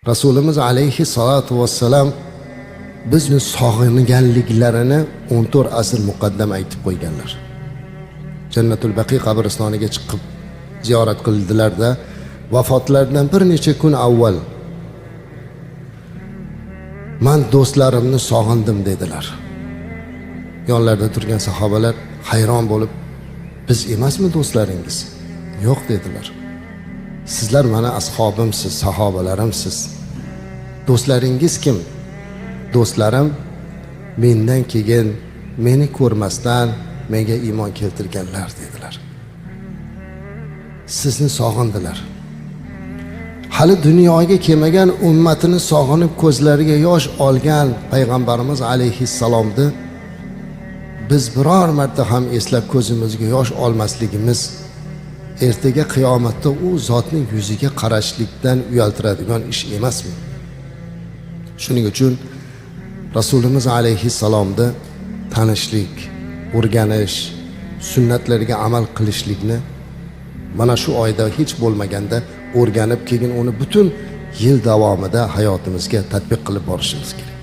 Rasulimiz alayhi salatu vassalam bizni sog'inganliklarini 14 asr muqaddam aytib qo'yganlar. Jannatul Baqiy qabristoniga chiqib ziyorat qildilarda, vafotlaridan bir necha kun avval "Man do'stlarimni sog'indim", dedilar. Yonlarida turgan sahobalar hayron bo'lib, "Biz emasmi do'stlaringiz?" "Yo'q", dedilar. "Sizlar mana ashobimsiz, sahobalarimsiz. Do'stlaringiz kim?" "Do'stlarim mendan keyin meni ko'rmasdan menga iymon keltirganlar", dedilar. Sizni sog'indilar. Hali dunyoga kelmagan ummatini sog'inib ko'zlariga yosh olgan payg'ambarimiz alayhissalomni biz biror marta ham eslab ko'zimizga yosh olmasligimiz ertaga qiyomatda u zotning yuziga qarashlikdan uyaltiradigan ish emasmi? Shuning uchun Rasulimiz alayhissalomni tanishlik, o'rganish, sunnatlariga amal qilishlikni mana shu oyda hech bo'lmaganda o'rganib, keyin uni butun yil davomida hayotimizga tatbiq qilib borishimiz kerak.